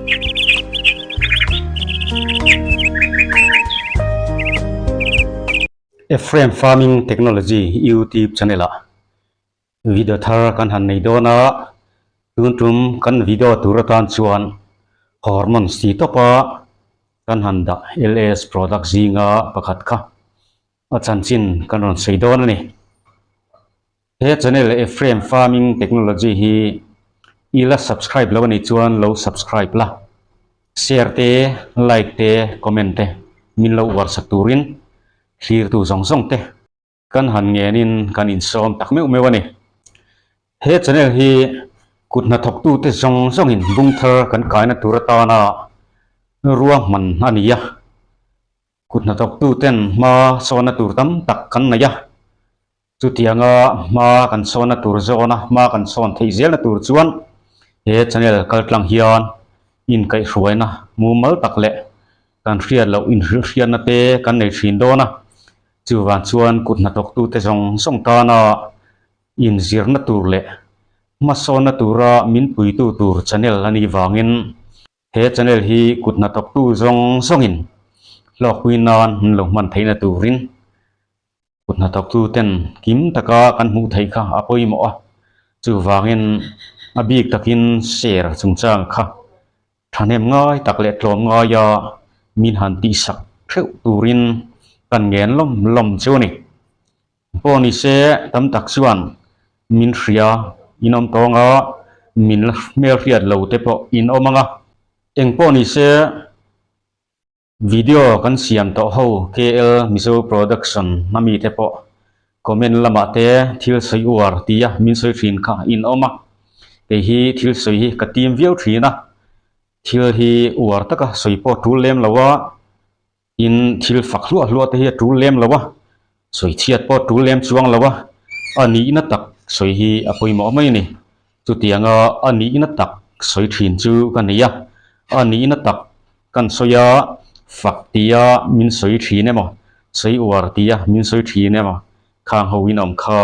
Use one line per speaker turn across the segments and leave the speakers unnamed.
Ephraim Farming Technology YouTube channel ah video thar kan han nei dawn a, tun tum kan video tur atan chuan hormones tih tawp a kan han dah LS product zinga pakhat kha a chanchin kan rawn sawi dawn a ni. He channel Ephraim Farming Technology hi i la subscribe lo a nih chuan lo subscribe la, share te, like te, comment te min lo uar sak turin thlirtu zawng zawng te kan han ngenin kan insawm tak meuh meuh a ni. He channel hi kut hnathawktute zawng zawngin bung thar kan kaina tur atana ruahman a ni a. Kut hnathawktuten hma sawnna tur tam tak kan nei a. Chutianga hma kan sawnna tur zawna hma kan sawn theih zelna tur chuan he channel kaltlang hian inkaihhruaina mumal tak leh kan hriat loh inhrilhhriatna te kan nei thin dawn a. Chuvang chuan kut hnathawktute zawng zawng tana inzirna tur leh hmasawnna tura min puitu tur channel a nih vangin he channel hi kut hnathawktu zawng zawngin hlawkpui nan an lo hman theihna turin kut hnathawktu ten kim taka kan hmuh theih kha a pawimawh a. Chuvangin a bik takin share chungchang kha Thahnem ngai tak leh tlawm ngaia min han tihsak theuh turin kan ngen lawm lawm chu a ni. Pawh ni se tam tak chuan min hria in awm tawng a, min la hmelhriat lo te pawh in awm ang a. Eng pawh ni se Video kan siam tawh ho KL Mizo Production a mite pawh comment lamah te thil sawi uar tia min sawi thin kha in awm a, kei hi thil sawi hi ka tim viau thin a, thil hi uar taka sawi pawh a tul lem lo a, in thil fak hluah hluah te hi a tul lem lo a, sawi chhiat pawh a tul lem chuang lo a, a nihna tak sawi hi a pawimawh mai a ni. Chutianga a nihna tak sawi thin chu ka nei a, a nihna tak kan sawi a, fak tia min sawi thin emaw, sawi uar tia min sawi thin emaw, khang ho in awm kha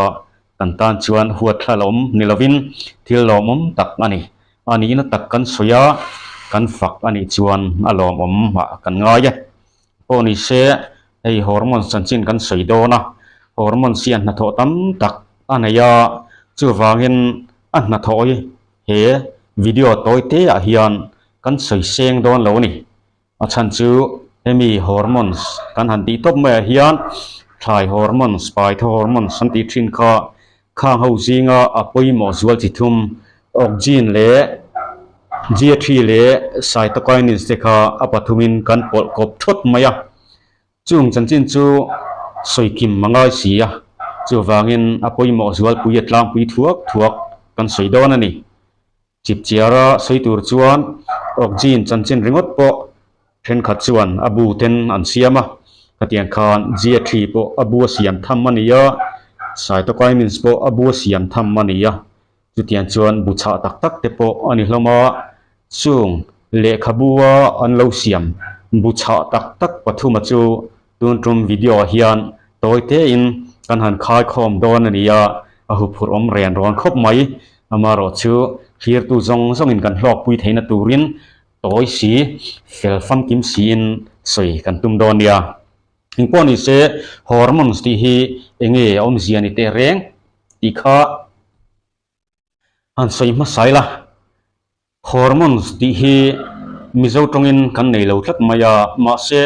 kan tan chuan huat thla la awm ni lovin thil lawmawm tak a ni. A nihna tak kan sawi a, kan fak a nih chuan a lawmawm ah kan ngai e. Pawh ni se, hei hormones chanchin kan sawi dawn a, hormones hian hnathawh tam tak a nei a, chuvangin a hnathawh hi he video tawi te ah hian kan sawi seng dawn lo a ni. A chhan chu hemi hormones kan han tih tawp maiah hian thlai hormones, paitha hormones an tih thin kha Khang ho zinga a pawimawh zual chi thum, Auxin leh G3 leh Cytokinins te kha a pathumin kan pawlh kawp thawt mai a. Chung chanchin chu sawikim a ngai si a, chuvangin a pawimawh zualpui a tlangpui thuak thuak kan sawi dawn a ni. Chipchiara sawi tur chuan Auxin chanchin ringawt pawh thenkhat chuan a bu ten an siam a, khatiang khan G3 pawh a bu a siam tham a ni a, Cytokinins pawh a bu a siam tham a ni a, chutiang chuan bu chhah tak tak te pawh a ni hlawm a, chung lehkhabua an lo siam bu chhah tak tak pathuma chu tun tum video ah hian tawi tein kan han khai khawm dawn a ni a, a huphurh awm ren rawn khawp mai. Amaherawh chu thlirtu zawng zawngin kan hlawkpui theihna turin tawi si, fel famkim siin sawi kan tum dawn nia. Engpawh ni se hormones tih hi eng nge a awmzia ni teh reng tih kha han sawi hmasa ila. Hormones tih hi Mizo tawngin kan nei lo tlat mai a, mahse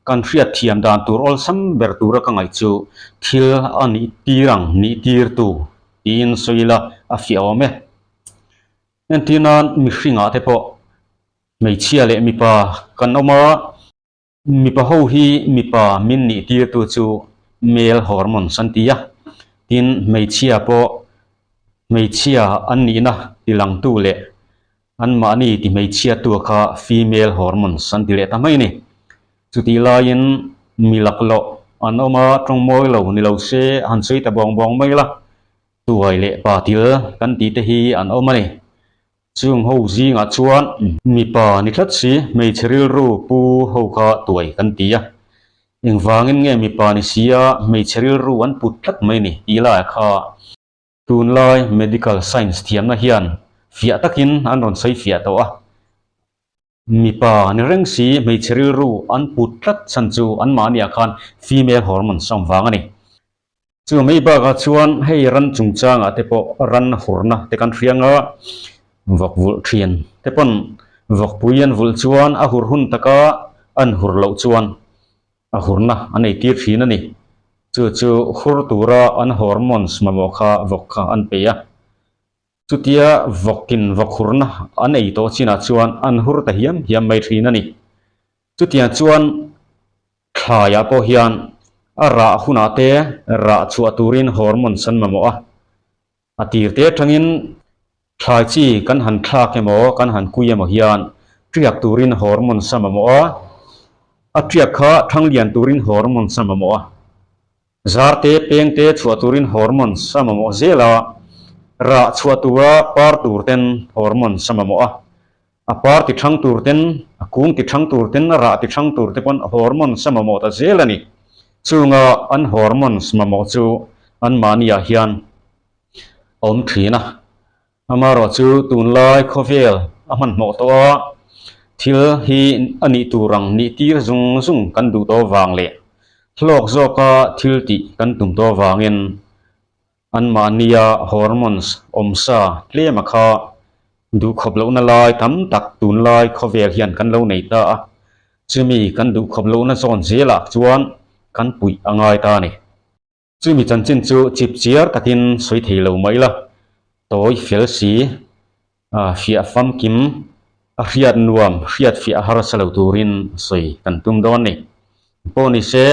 kan hriat thiam dan tur awlsam ber tura ka ngaih chu thil a nih tir ang nih tirtu tiin sawi ila a fiah awm e. Entir nan mihringah te pawh hmeichhia leh mipa kan awm a. Mipa ho hi mipa min nih tirtu chu male hormones an ti a, tin hmeichhia pawh hmeichhia an nihna tilangtu leh anmahni ti hmeichhiatu kha female hormones an ti leh ta mai a ni. Chutih laiin mi laklawh an awm a, tawng mawi lo ni lo se han sawi ta bawng bawng mai la, tuai leh pa til kan tih te hi an awm a ni. Chung ho zingah chuan mipa ni tlat si hmeichhe rilru pu ho kha tuai kan ti a, engvangin nge mipa ni sia hmeichhe rilru an put tlat mai ni tih laiah kha tunlai medical science thiamna hian fiah takin an rawn sawi fiah tawh a. Mipa ni reng si hmeichhe rilru an put tlat chhan chu anmahniah khan female hormones a awm vang a ni. Chu mai bakah chuan hei ran chungchangah te pawh ran hurna te kan hria anga vawk vulh thin te pawn vawkpui an vulh chuan a hur hun taka an hur loh chuan a hurna an eitir thin a ni. Chu chu hur tura an hormones mamawh kha vawk kha an pe a. Chutia vawkin vawkhurna an ei tawh chinah chuan an hur ta hiam hiam mai thin a ni. Chutiang chuan thlaiah pawh hian a rah hunah te rah chhuah turin hormones an mamawh a. A tir te atangin thlai chi kan han thlak emaw kan han kui emaw hian tiak turin hormones a mamawh a, a tiak kha thanglian turin hormones a mamawh a. Zar te, peng te chhuah turin hormones a mamawh zel a, rah chhuah tura par tur ten hormones a mamawh a, a par ti thang tur ten, a kung ti thang tur ten, a rah ti thang tur te pawn hormones a mamawh ta zel a ni. Chunga an hormones mamawh chu anmahniah hian a awm thin a. Amaherawh chu tunlai khawvel a hmanhmawh tawh a, thil hi a nih tur ang nih tir zung zung kan duh tawh vang leh hlawk zawka thil tih kan tum tawh vangin anmahnia hormones awmsa tlema kha duhkhawp lohna lai tam tak tunlai khawvel hian kan lo nei ta a, chumi kan duhkhawp lohna zawn zelah chuan kan puih a ngai ta a ni. Chumi chanchin chu chip chiar takin sawi thei lo mai la, tawi fel si, fiah famkim, a hriat nuam, hriat fiah harsa lo turin sawi kan tum dawn ni. Pawh ni se,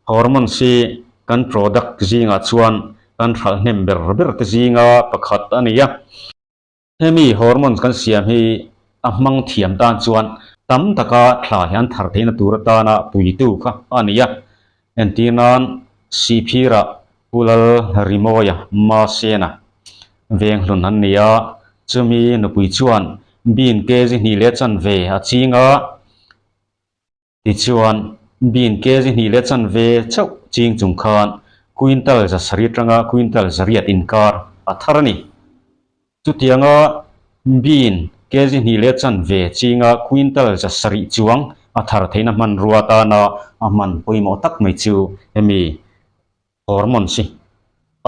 hormones hi kan product zingah chuan kan hralh hnem ber ber te zinga pakhat a ni a. Hemi hormones kan siam hi a hmang thiam tan chuan tam taka thla hi an thar theihna tur atana puitu kha a ni a. Entir nan Sihphira Pu Lal Rimawia Masena venghlun an ni a, chumi nupui chuan bean kg hnih leh chanve a ching a, Tichuan, bean kg hnih leh chanve chauh ching chung khan quintal zasarih atanga quintal zariat inkar a thar a ni. Chutianga bean kg hnih leh chanve chinga quintal zasarih chuang a thar theihna hmanrua atana a hman pawimawh tak mai chu hemi hormones hi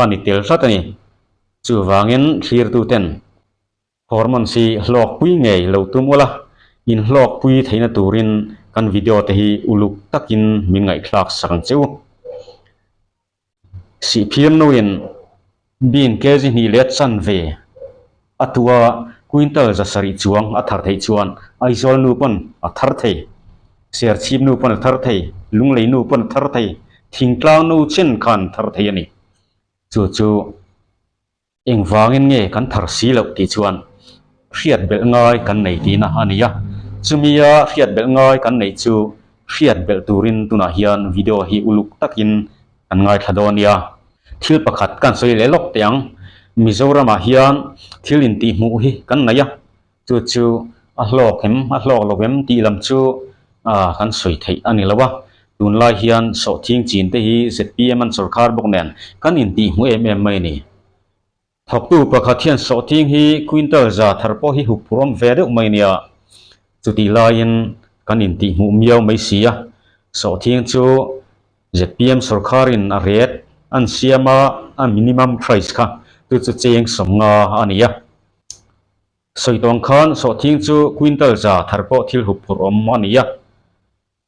a ni tel hlat a ni. Chuvangin thlirtuten Hormones hi hlawkpui ngei lo tum ula, in hlawkpui theihna turin kan video te hi uluk takin min ngaihthlak sak ang che u. Sihphir nuin bean kg hnih leh chanve a tua quintal zasarih chuang a thar theih chuan Aizawl nu pawn a thar thei, Serchhip nu pawn a thar thei, Lunglei nu pawn a thar thei, Thingtlang nu chen khan thar thei a ni. Chu chu. Engvangin nge kan thar si loh tih chuan hriat belh ngai kan nei tihna a ni a, chumia hriat belh ngai kan neih chu hriat belh turin tunah hian video hi uluk takin kan ngaithla dawn nia. Thil pakhat kan sawi leh lawk teh ang, Mizoramah hian thil intihhmuh hi kan nei a, chu chu a hlawk em a hlawk lo em tih lam chu kan sawi theih a ni lo a, tunlai hian sawhthing chin te hi zpm an sawrkhar bawk nen kan intihhmuh em em mai a ni. Thawktu pakhat hian sawhthing hi quintal za thar pawh hi hup phur awm ve deuh mai nia, chutih laiin kan intihhmuh miau mai si a, sawhthing chu zpm sawrkharin a ret an siam a, a minimum price kha chu chu cheng 50 a ni a. Sawi tawng khan sawhthing chu quintal za thar pawh thil hup phurh awm a ni a.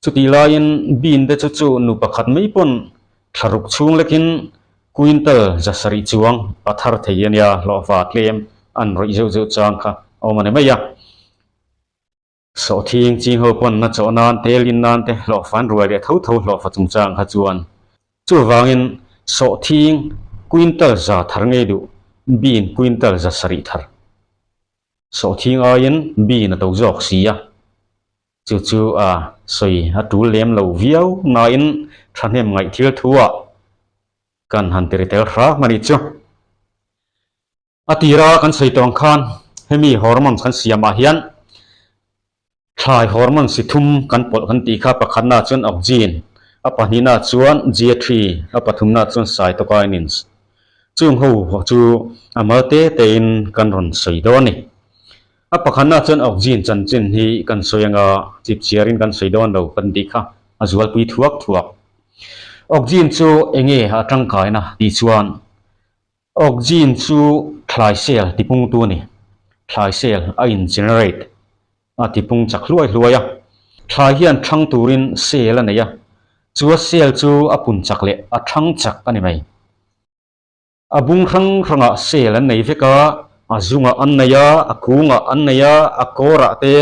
Chutih laiin bean te chu chu nu pakhat mai pawn thlaruk chhung lekin quintal 700 chuang a thar thei a nia, hlawhfa tlem an rawih zeuh zeuh chang kha a awm a ni mai a. Sawhthing ching ho pawn na chawh nan te lin nan te hlawhfa an ruai leh tho tho hlawhfa chungchang kha chuan Chuvangin sawhthing quintal za thar ngei duh, bean quintal 700 thar. Sawhthing aiin bean a to zawk si a, chu chu a sawi a tul lem lo viau nain thahnem ngaih thil thuah kan han ti ri tel hrang a ni chu. A tira kan sawi tawng khan hemi hormones kan siamah hian thlai hormones si thum kan pawlh kan tih kha pakhatna chuan auxin, a pahnihna chuan G3, a pathumna chuan cytokinins. Chung ho chu a mal te tein kan rawn sawi dawn a ni. A pakhatna chuan Auxin chanchin hi kan sawi anga chipchiarin kan sawi dawn lo kan tih kha a zualpui thuak thuak. Auxin chu enge a tangkaina tih chuan Auxin chu thlai cell tipungtu a ni. Thlai cell a in generate a tipung chak hluai hluai a. Thlai hian thang turin cell a nei a, chu a cell chu a pun chak leh a thang chak a ni mai. A bung hrang hrangah cell an nei vek a, a zungah an nei a, a kungah an nei a, a kawrah te,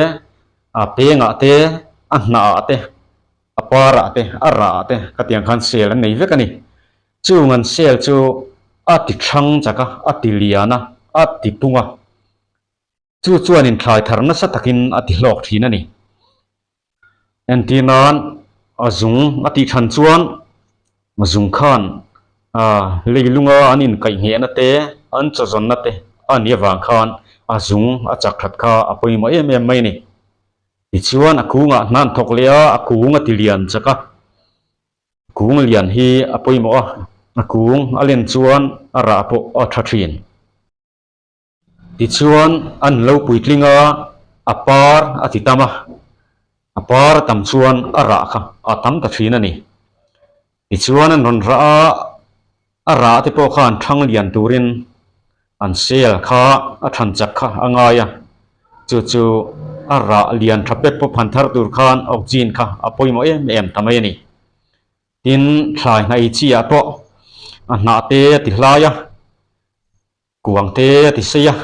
a pengah te, a hnahah te, a parah te, a rahah te khatiang khan cell an nei vek a ni. Chung an cell chu a ti hrang chak a, a ti lian a, a ti pung a. Chu chuan inthlai thar nasa takin a ti hlawk thin a ni. Entir nan a zung a tih than chuan zung khan leilunga an inkaih nghehna te, an chawzawnna te a nih avang khan a zung a chak that kha a pawimawh em em mai a ni. Tichuan a kungah hna an thawk leh a, a kung a ti lian chak a. Kung lian hi a pawimawh a, a kung a len chuan a rah pawh a tha thin. Tichuan, an lo puitling a, a par a ti tam a, a par a tam chuan a rah kha a tam ta thin a ni. Tichuan an rawn rah a, a rah te pawh khan thang lian turin an sel kha a than chak kha a ngai a, chu chu a rah lian tha pep pawp han thar tur khan oxygen kha a pawimawh em em ta mai a ni. Tin, thlai hnaih chi ah pawh a hnah te a ti hlai a. Kuang te a ti sei a,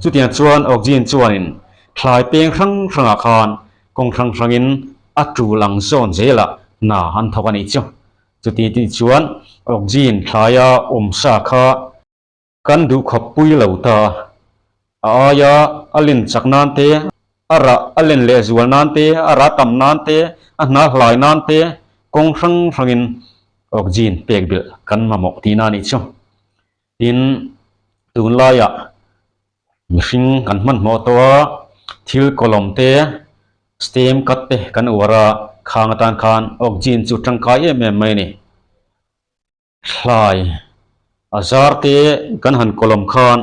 chutiang chuan Auxin chuanin thlai peng hrang hrangah khan kawng hrang hrangin a tul ang zawn zelah hna an thawk a nih chu. Chuti tih chuan Auxin thlaia awm sa kha kan duhkhawp pui lo ta a, a aia a len chak nan te, a rah a len lehzual nan te, a rah tam nan te, a hna hlai nan te kawng hrang hrangin Auxin pek belh kan mamawh tihna a nih chu. Tin, tunlaiah mihring kan hmanhmawh tawh a, thil kawlawm te, stem cut te kan uar a, khang atan khan oxygen chu tangkai em em mai a ni. Thlai a zar te kan han kawlawm khan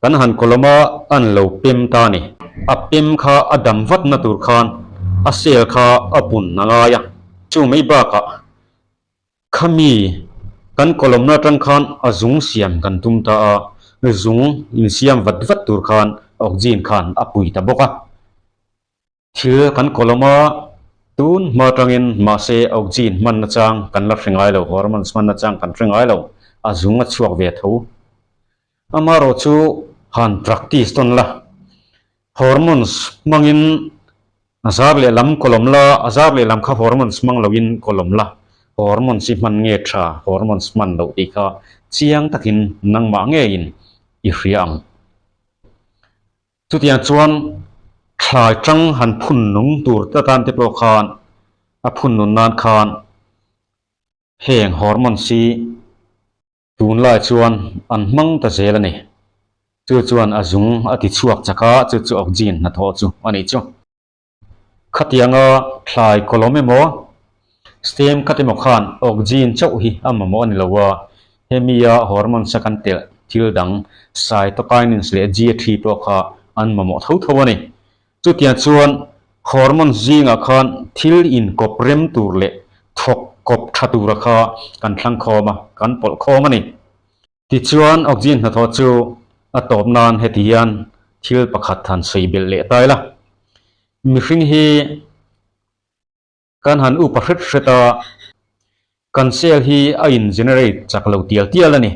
kan han kawlawm a an lo pem ta a ni. A pem kha a dam vatna tur khan a cell kha a pun a ngai a, chu mai bakah Khami kan kawlawmna atang khan a zung siam kan tum ta a, zung insiam vat vat tur khan oxygen khan a pui ta bawk a. Thil kan kawlawm a, tun hma atangin mahse oxygen hman nachang kan la hre ngai lo, hormones hman nachang kan hre ngai lo, a zung a chhuak ve tho. Amaherawh chu han practice tawn la, hormones hmangin A zar lehlam kawlawm la, a zar lehlam kha hormones hmang loin kawlawm la, hormones hi hman nge tha, hormones hman loh tih kha chiang takin nangmah ngeiin i hria ang. Chutiang chuan thlai tang han phun nung tur te tan te pawh khan a phun nun nan khan heng hormones hi Tunlai chuan an hmang ta zel a ni. Chu chuan a zung a ti chhuak chak a, chu chu oxygen hnathawh chu a nih chu. Khatianga thlai kawlawm emaw, stem khat emaw khan oxygen chauh hi a mamawh a ni lo a, hemia hormones a kan telh thil dang cytokinins leh GH pawh kha an mamawh tho tho a ni. Chutiang chuan hormones zingah khan thil inkawp rem tur leh thawk kawp tha tura kha kan thlang khawm a, kan pawlh khawm a ni. Tichuan oxygen hnathawh chu a tawp nan heti hian thil pakhat han sawi belh leh ta ila. Mihring hi kan han upa hret hret a, kan cell hi a in generate chak lo tial tial a ni.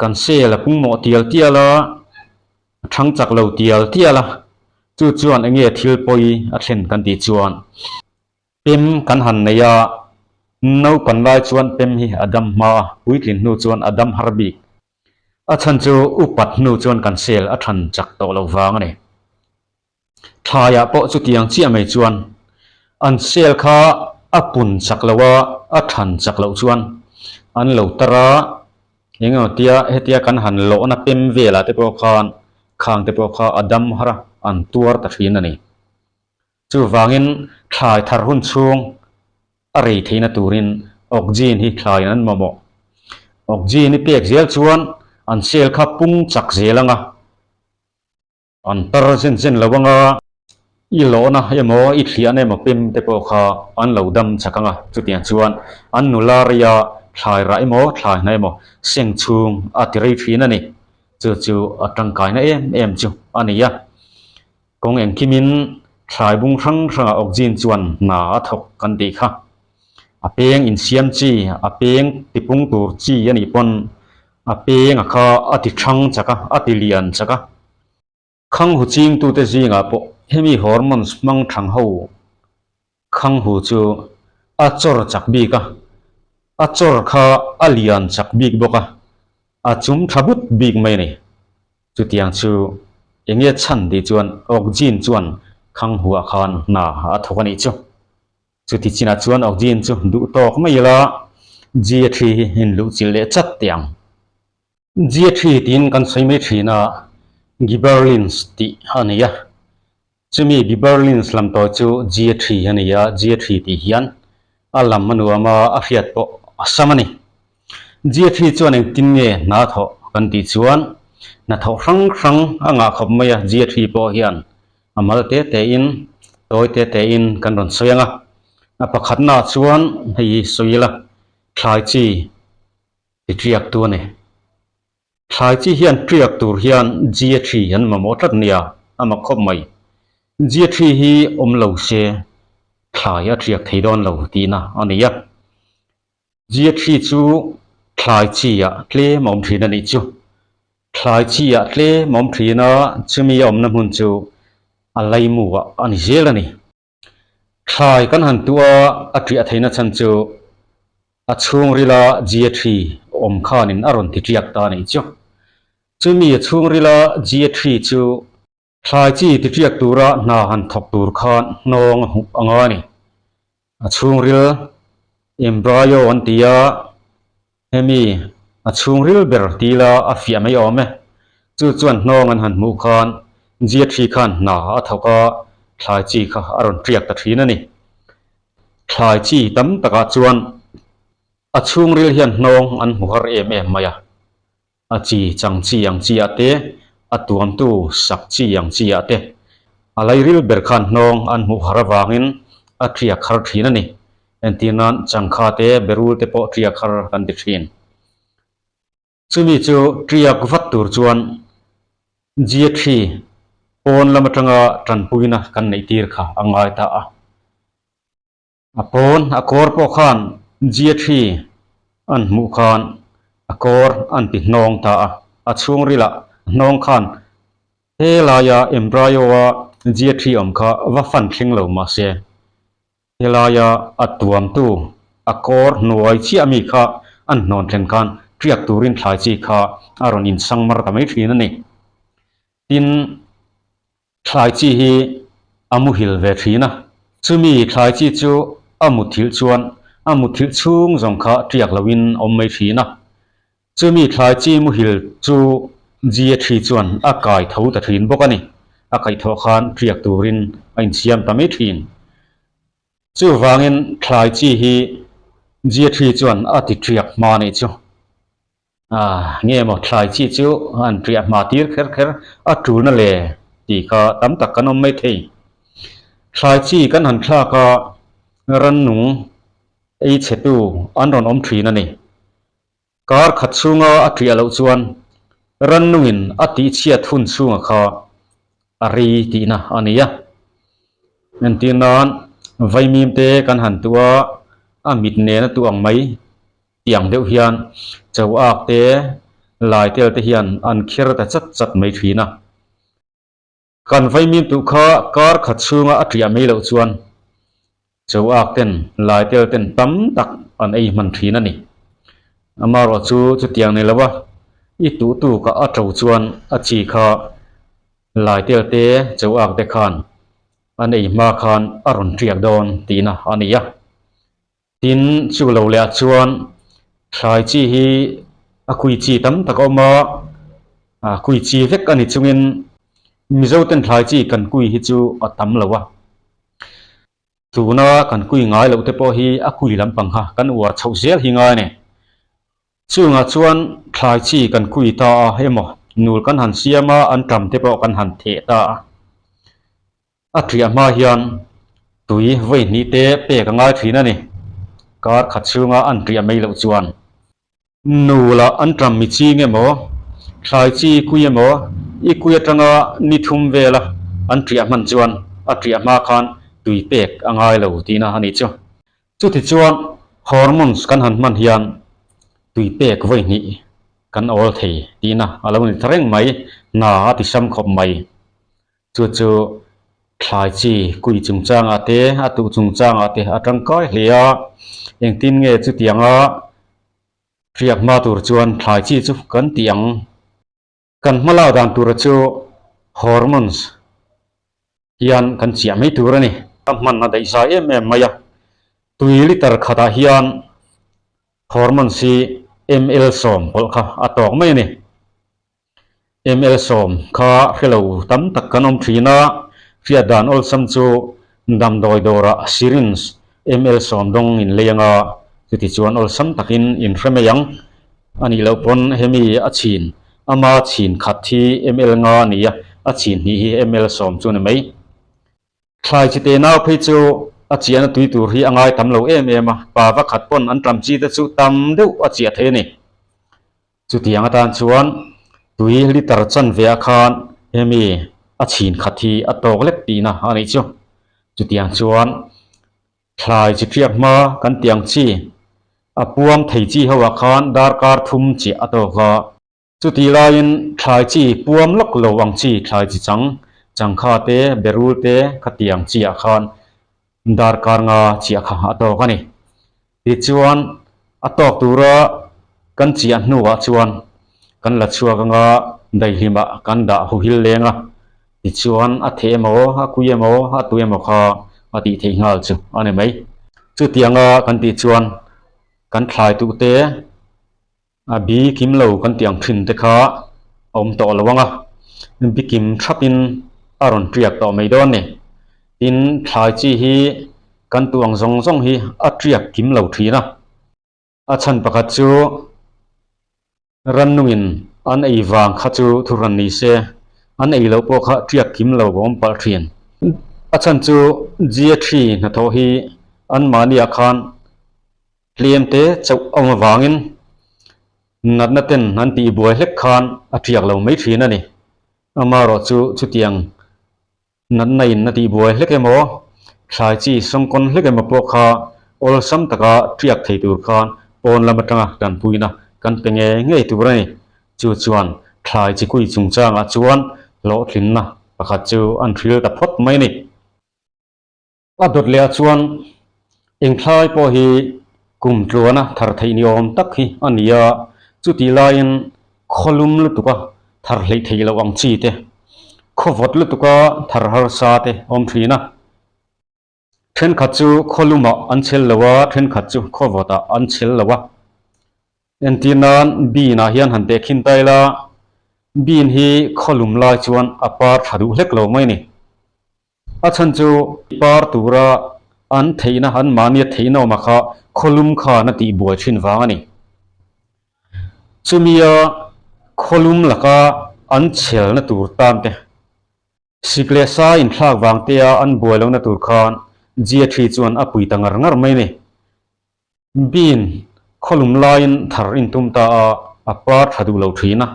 Kan cell a pungmawh tial tial a, a thang chak lo tial tial a, chu chuan eng nge thil pawi a thlen kan tih chuan pem kan han nei a, naupan lai chuan pem hi a dam hma a, puitlin hnu chuan a dam har bik. A chhan chu upat hnu chuan kan cell a than chak tawh lo vang a ni. Thlaiah pawh chutiang chiah mai chuan an cell kha a pun chak lo a, a than chak loh chuan an lo tar a, eng emaw tia hetia kan han lawhna pem velah te pawh khan khang te pawh kha a dam har a, an tuar ta thin a ni. Chuvangin thlai thar hun chhung a rei theihna turin oxygen hi thlaiin an mamawh. Oxygen hi pek zel chuan an cell kha pung chak zel ang a. An tar zen zen lo anga i lawhna emaw i thliahna emaw pem te pawh kha an lo dam chak anga chutiang chuan an nula reia thlai rah emaw thlai hna emaw seng chhung a ti rei thin a ni. Chu chu a tangkaina em em chu a ni a. Kawng engkimin thlai bung hrang hrangah oxygen chuan hna a thawk kan tih kha. A peng insiam chi, a peng tipung tur chi a nih pawn a peng a kha a ti thang chak a, a ti lian chak a. Khang hu chingtute zingah pawh hemi hormones hmang thang ho khang hu chu a chawr chak bik a, a chawr kha a lian chak bik bawk a, a chum tha but bik mai a ni. Chutiang chu enge chhan tih chuan oxygen chuan khang huah khan hna a thawk a nih chu. Chuti chinah chuan oxygen chu duh tawk mai ila G thi hi in luh chilh leh chat teh ang. G thi tiin kan sawi mai thin a, Gibberellins tih a ni a. Chumi Gibberellins lam tawi chu G thi a ni a, G thi tih hian a lam a nuam a, a hriat pawh a sam a ni. G thi chuan engtin nge hna thawh kan tih chuan hnathawh hrang hrang a ngah khawp mai a, G thi pawh hian A mal te te in, tawi te te in kan rawn sawi ang a. A pakhatna ah chuan hei hi sawi ila, thlai chi ti tiak tu a ni. Thlai chi hian tiak tur hian G thi an mamawh tlat nia, a mak khawp mai. G thi hi awm lo se thlai a tiak thei dawn lo tihna a ni a. G thi chu thlai chi ah tlem a awm thin a nih chu. Thlai chi ah tlem a awm thin a, chumi a awmna hmun chu a laimu ah a ni zel a ni. Thlai kan han tuah a, a ṭiah theihna chhan chu a chhungrila G thi awm khanin a rawn ti ṭiak ta a nih chu. Chumi a chhungrila G thi chu Thlai chi ti ṭiak tura hna han thawk tur khan hnawng a hmuh a ngai a ni. A chhungril embryo an ti a, hemi a chhungril ber ti ila a fiah mai awm e. Chu chuan hnawng an han hmuh khan Jiathri khan hna a thawk a, thlai chi kha a rawn ṭiak ta ṭhin a ni. Thlai chi tam takah chuan a chhungril hian hnawng an hmu har em em mai a. A chi chang chi ang chi ah te, a tuamtu sak chi ang chi ah te, a lairil ber khan hnawng an hmuh har avangin a ṭiak har ṭhin a ni. Entir nan changkha te, berul te pawh ṭiak har kan ti ṭhin. Chumi chu ṭiak vat tur chuan G3 pawn lam aṭanga ṭanpuina kan neih tir kha a ngai ta a. A pawn a kawr pawh khan G3 an hmuh khan a kawr an ti hnawng ta a, a chhungrilah hnawng khan he laia embryo-a G3 awm kha va fan thleng lo mah se, he laia a tuamtu a kawr hnuai chiah mi kha an hnawn thleng khan ṭiak turin thlai chi kha a rawn insang mar ta mai ṭhin a ni. Tin, Thlai chi hi a muhil ve thin a, chumi thlai chi chu a muthilh chuan a muthilh chhung zawng kha tiak loin awm mai thin a. Chumi thlai chi muhil chu G-a thi chuan a kai tho ta thin bawk a ni. A kaihthawh khan tiak turin a insiam ta mai thin. Chuvangin thlai chi hi G-a thi chuan a ti tiak hma a nih chu. Ah, nge maw thlai chi chu an ṭiah hma tir kher kher a ṭulna le tih kha tam tak kan awm mai thei. Thlai chi kan han thlak a, rannung ei chhetu an rawn awm ṭhin a ni. Kar khat chhunga a ṭiah loh chuan rannungin a tihchhiat hun chhunga kha a rei tihna a ni a. Entir nan vaimim te kan han tuah a, a mit nena tuah ang mai Tiang deuh hian cho ak te, lai tel te hian an kher ta chat chat mai thin a. Kan vaimim tuh kha kar khat chhunga a ṭiah mai loh chuan cho ak ten, lai tel ten tam tak an ei hman thin a ni. Amaherawh chu chutiang nei lova i tuh tuk a a ṭo chuan a chi kha lai tel te, cho ak te khan an ei hma khan a rawn ṭiak dawn tihna a ni a. Tin, chu lo leh ah chuan thlai chi hi a kui chi tam tak a awm a, a kui chi vek a ni chungin Mizo ten thlai chi kan kui hi chu a tam lo a. Tuna kan kui ngai loh te pawh hi a kui lampang kha kan uar chhoh zel hi ngai a ni. Chungah chuan thlai chi kan kui ta a emaw, Nul kan han siam a, anṭam te pawh kan han theh ta a. A ṭiah hma hian tui vawi hnih te pek a ngai ṭhin a ni. Kar khat chhunga an ṭiah mai loh chuan. Nula an ṭam mi ching emaw, thlai chi kui emaw, i kui aṭanga ni thum vela an ṭiah hman chuan a ṭiah hma khan tui pek a ngai lo tihna a nih chu. Chuti chuan hormones kan han hman hian tui pek vawi hnih kan awl thei tihna a lo ni ta reng mai, hna a ti sam khawp mai. Chu chu thlai chi kui chungchangah te, a tuh chungchangah te a tangkai hle a, engtin nge chutianga hriak hma tur chuan thlai chi chu kan tih ang. Kan hma lak dan tura chu hormones hian kan chiah mai tur a ni. A hman a daih zai em em mai a, tui liter khatah hian hormones hi ml 10 pawlh kha a tawk mai a ni. Ml 10 kha hrelo tam tak kan awm thin a, hriat dan awlsam chu damdawi dawrah syringe ml 10 dawng in lei anga chuti chuan awlsam takin in hre mai ang. A nih loh pawn hemi a chhin ama chhin khat hi ml 5 a ni a, a chhin hnih hi ml 10 chu a ni mai. Thlai chi te nau phei chu a chiahna tui tur hi a ngai tam lo em em a, pa va khat pawn an tam chi te chu tam deuh a chiah thei a ni. Chutiang atan chuan tui liter chanve ah khan hemi a chhin khat hi a tawk lek tihna a nih chu. Chutiang chuan thlai chi hriak hma kan tih ang chi a puam thei chi ho ah khan darkar thum chiah a tawk a. Chutih laiin thlai chi puam lawk lo ang chi thlai chi chang, changkha te, berul te khatiang chi ah khan darkar nga chiah kha a tawk a ni. Tichuan a tawk tura kan chiah hnuah chuan kan la chhuak anga daihlimah kan dah huhil leng a, tichuan a theh emaw, a kui emaw, a tu emaw kha a tih theih nghal chu a ni mai. Chutianga kan tih chuan kan thlai tuh te, A bi kim lo kan tih ang thin te kha a awm tawh lo ang a, bi kim thapin a rawn tiak tawh mai dawn ni. Tin, thlai chi hi kan tuh ang zawng zawng hi a tiak kim lo thin a. A chhan pakhat chu rannungin an ei vang kha chu thuhran ni se, an ei loh pawh kha tiak kim lo a awm palh thin. A chhan chu GA3 hnathawh hi anmahniah khan Tlem te chauh a awm avangin natna ten an tih buai hlek khan a tiak lo mai thin a ni. Amaherawh chu chutiang natna in a tih buai hlek emaw, thlai chi sawngkawn hlek emaw pawh kha awlsam taka tiak thei tur khan pawn lam atanga tanpuina kan pe ngei ngei tur a ni. Chu chuan thlai chi kui chungchangah chuan hlawhtlinna pakhat chu an hril ta phawt mai a ni. A dawt leh ah chuan engthlai pawh hi kum tluana thar theih ni awm tak hi a ni a, chutih laiin khawlum lutuka thar hleih theih loh ang chi te, khawvawt lutuka thar harsa te awm thin a. Thenkhat chu khawlumah an chhel lo a, thenkhat chu khawvawtah an chhel lo a. Entir nan bean ah hian han tehkhin ta ila, bean hi khawlum lai chuan a par tha duh hlek lo mai a ni. A chhan chu par tura an theihna, an mahnia theihna awmah kha khawlum khan a tihbuai thin vang a ni. Chumia khawlum laka an chhelna tur tan te, sik leh sa inthlak vang tea an buai lohna tur khan Jiathri chuan a pui ta ngar ngar mai a ni. Bean khawlum laiin thar in tum ta a, a par tha duh lo thin a.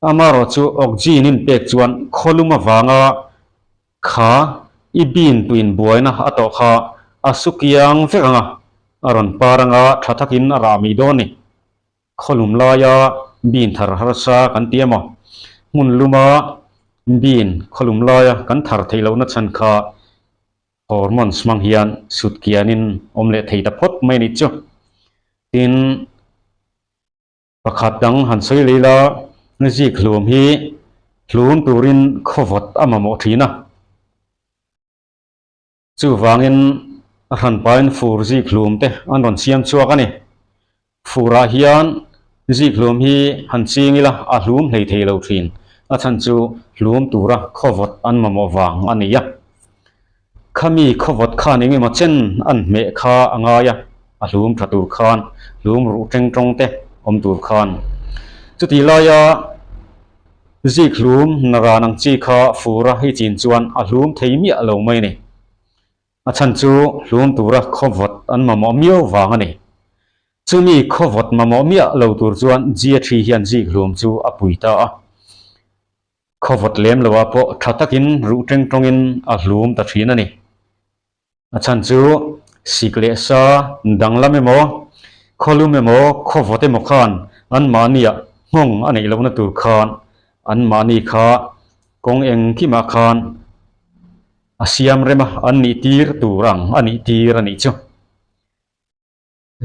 Amaherawh chu oxygen in pek chuan khawlum avanga kha i bean tuin buaina a tawh kha a su kiang vek ang a, a rawn par anga tha thakin a rah mai dawn ni. Khawlum laia bean thar harsa kan ti emaw, hmun luma bean khawlum laia kan thar theih lohna chhan kha Hormones hmang hian sut kianin awm leh thei ta phawt mai a nih chu. Tin, pakhat dang han sawi leh ila, zik hlum hi hlum turin khawvawt a mamawh thin a. Chuvangin a hranpain fur zik hlum te an rawn siam chhuak a ni. Furah hian zik hlum hi han ching ila a hlum hlei thei lo thin. A chhan chu hlum tura khawvawt an mamawh vang a ni a. Khami khawvawt khan eng emaw chen an hmeh kha a ngai a, a hlum tha tur khan hlum ruh teng tawng te awm tur khan. Chutih laia. Zik hlum na ran ang chi kha fura i chin chuan a hlum thei miah lo mai a ni. A chhan chu hlum tura khawvawt an mamawh miau vang a ni. Chumi khawvawt mamawh miah lo tur chuan Jia Thi hian zik hlum chu a pui ta a. Khawvawt lem loah pawh tha takin ruh teng tawngin a hlum ta thin a ni. A chhan chu sik leh sa danglam emaw, khawlum emaw, khawvawt emaw khan anmahniah nghawng a neih lohna tur khan anmahni kha kawng engkimah khan a siam rem a, an nih tir tur ang a nih tir a nih chu.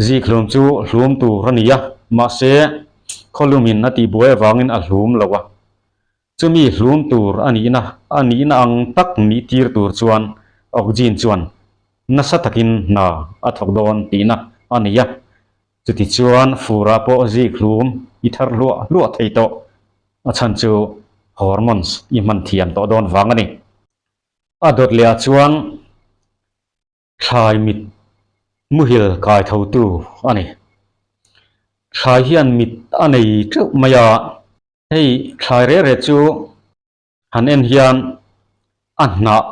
Zik hlum chu hlum tur a ni a, mahse khawlumin a tihbuai avangin a hlum lo a. Chumi hlum tur a nihna a nihna ang tak nih tir tur chuan Oxygen chuan nasa takin hna a thawk dawn tihna a ni a. Chutichuan furah pawh zik hlum i thar hluah hluah thei tawh a chhan chu hormones i hman thiam tawh dawn vang a ni. A dawt lehah chuan Thlai mit muhil kai thotu a ni. Thlai hian mit a nei teuh mai a, hei thlai reh reh chu han en hian a hnah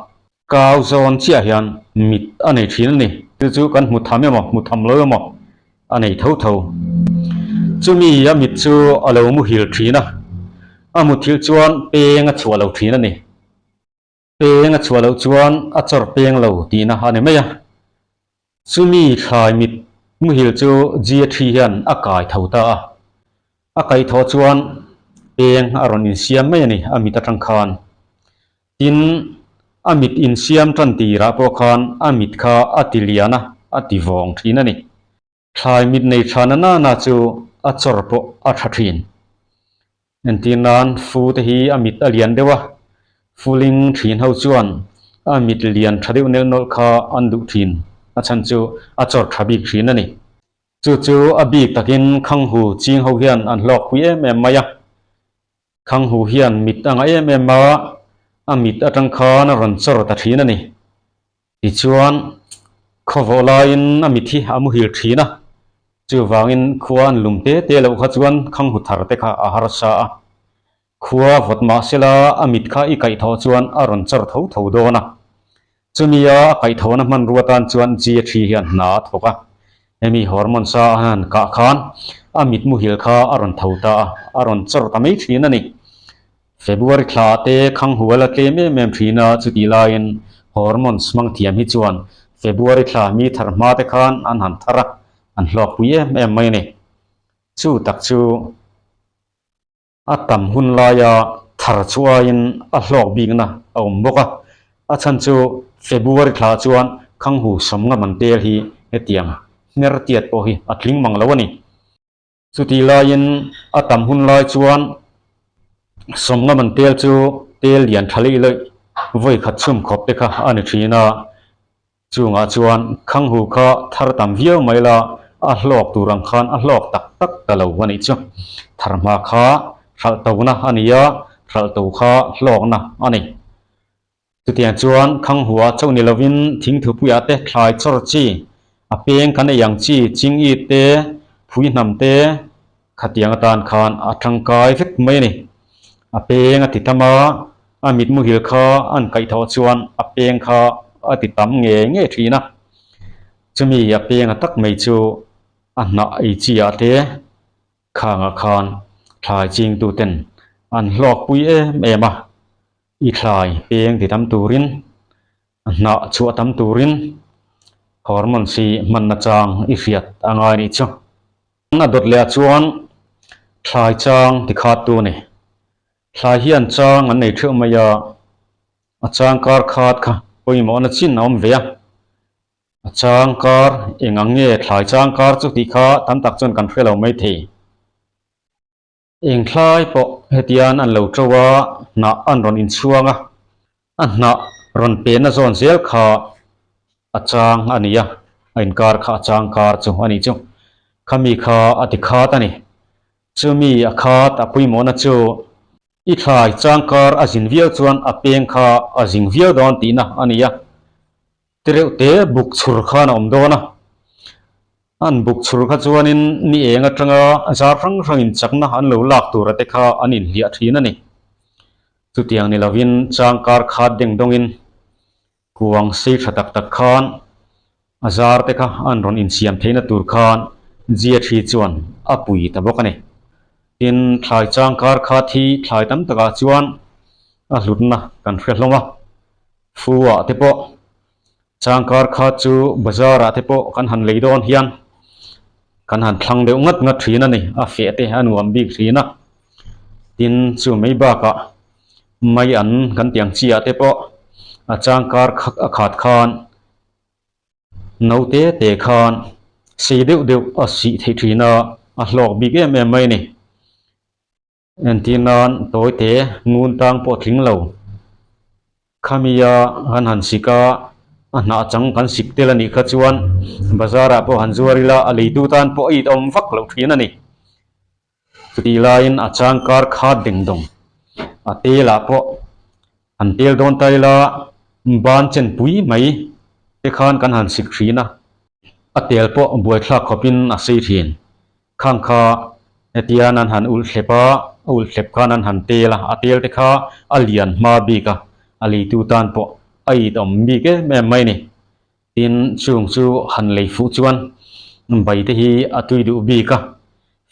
kau zawn chiah hian mit a nei thin a ni. Chu chu kan hmu tham emaw hmu tham lo emaw a nei tho tho. Chumi a mit chu a lo muhil thin a, a muthilh chuan peng a chhuah lo thin a ni. Peng a chhuah loh chuan a chawr peng lo tihna a ni mai a. Chumi thlai mit muhil chu Jia Thi hian a kai tho ta a. A kaih thawh chuan peng a rawn insiam mai a ni a mit atang khan. Tin, a mit insiam tan tirah pawh khan a mit kha a ti lian a, a ti vawng thin a ni. Thlai mit nei tha na nana chu a chawr pawh a tha thin. Entir nan fu te hi a mit a lian deuh a, fuling thin ho chuan a mit lian tha deuh nelh nawlh kha an duh thin, a chhan chu a chawr tha bik thin a ni. Chu chu a bik takin Khanghu ching ho hian an hlawk pui em em mai a. Khanghu hian mit a ngah em em a, a mit atang khan a rawn chawr ta thin a ni. Tichuan, khawvawh laiin a mit hi a muhil thin a, chuvangin khua an lum te te loh kha chuan khanghu thar te kha a harsa a. Khua vawt mah sela a mit kha i kaihthawh chuan a rawn chawr tho tho dawn a. Chumia a kaihthawhna hmanrua tan chuan Jia Thi hian hna a thawk a. Hemi hormone sa a han kah khan a mit muhil kha a rawn tho ta a, a rawn chawr ta mai thin a ni. February thla te khang hual a tlem em em thin a, chutih laiin hormones hmang thiam hi chuan February thla mi thar hma te khan an han thar a, an hlawkpui em em mai a ni. Chu tak chu a tam hun laia thar chuaiin a hlawk bikna a awm bawk a, a chhan chu February thla chuan khanghu sawmnga man tel hi hetiang hmer tiat pawh hi a tling mang lo a ni. Chutih laiin a tam hun lai chuan sawmnga man tel chu tel lian tha leh lawih vawi khat chhum khawp te kha a ni thin a, chungah chuan khanghu kha thar tam viau mai la a hlawk tur ang khan a hlawk tak tak ta lo a nih chu. Thar hma kha hralh tona a ni a, hralh to kha hlawkna a ni. Chutiang chuan Khanghua chauh ni lovin thingthupuiah te thlai chawr chi, a peng kan ei ang chi, ching-i te, phui hnam te khatiang atan khan a tangkai vek mai a ni. A peng a ti tam a, a mit muhil kha an kaihthawh chuan a peng kha a ti tam ngei ngei thin a. Chumi a peng a tak mai chu a hnah ei chi ah te khangah khan thlai chingtuten an hlawkpui em em a. I thlai peng ti tam turin, a hnah chhuah tam turin hormones hi hman nachang i hriat a ngai nih chu. A dawt leh ah chuan thlai chang ti khat tu a ni. Thlai hian chang an nei theuh mai a, a chang kar khat kha pawimawhna chin a awm ve a. A chang kar eng ang nge thlai chang kar chu tih kha tam tak chuan kan hre lo maithei. Engthlai pawh hetian an lo to a, hnah an rawn inchhuang a, a hnah rawn penna zawn zel kha a chang a ni a, a inkar kha a chang kar chu a nih chu. Khami kha a ti khat a ni. Chumi a khat a pawimawhna chu i thlai chang kar a zin viau chuan a peng kha a zing viau dawn tihna a ni a. Tireuh te buk chhur khan a awm dawn a, an buk chhur kha chuanin ni eng atanga zar hrang hrangin chakna an lo lak tura te kha an inhliah thin a ni. Chutiang ni lovin chang kar khat deng dawngin kuang sei tha tak tak khan a zar te kha an rawn insiam theihna tur khan Jia Thi chuan a pui ta bawk a ni. Tin, thlai chang kar khat hi thlai tam takah chuan a hlutna kan hre hlawm a, fu ah te pawh chang kar khat chu bazar ah te pawh kan han lei dawn hian kan han thlang deuh ngat ngat thin a ni, a feh te a nuam bik thin a. Tin, chu mai bakah mai an kan tiang chi ah te pawh a chang kar a khat khan Naute te khan sei deuh deuh a sih theih thin a, a hlawk bik em em mai a ni. Entir nan tawi te ngun tang pawh tling lo. Khamia kan han sik a, a hnah chang kan sik tel a nih kha chuan bazar ah pawh han zuar ila a leitu tan pawh a itawm vak loh thin a ni. Chutih laiin a chang kar khat deng dawng. A tel ah pawh han tel dawn ta ila ban chen pui mai te khan kan han sik thin a, a tel pawh buaithlak khawpin a sei thin. Khang kha hetian an han ulh thlep a, a ulh thlep khan an han tel a, a tel te kha a lian hma bik a, a leitu tan pawh a itawm bik em em mai a ni. Tin, chung chu han lei fuh chuan bai te hi a tui duh bik a,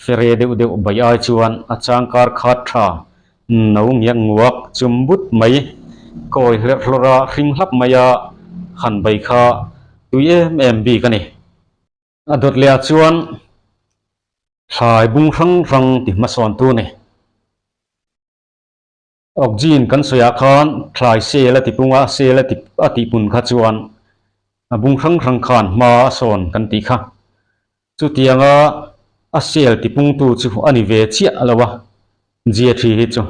fere deuh deuh bai ai chuan a chang kar khat tha no ngiak nguak chum but mai, kawi hlerh hlawrh a hring hlap mai a han bai kha tui em em bik a ni. A dawt leh ah chuan thlai bung hrang hrang ti hmasawn tu a ni. Oxygen kan sawiah khan thlai cell a ti pung a, cell a ti a tih pun kha chuan a bung hrang hrang khan hma a sawn kan tih kha. Chutianga a cell ti pungtu chu a ni ve chiah lo a, Jia thi hi chu.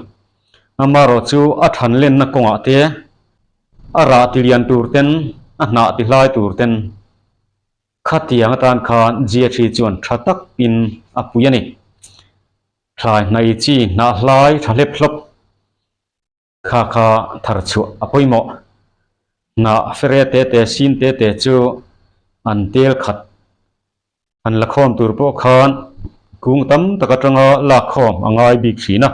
Amaherawh chu a than lenna kawngah te, a rah ti lian tur ten, a hnah ti hlai tur ten Khatiang atan khan Jia-thi chuan tha takin a pui a ni. Thlai hnai chi hnah hlai tha hlep hlawp kha kha thar chhuah a pawimawh. Hnah fere te te sin te te chu an tel khat an la khawm tur pawh khan kung tam tak atanga lak khawm a ngai bik thin a.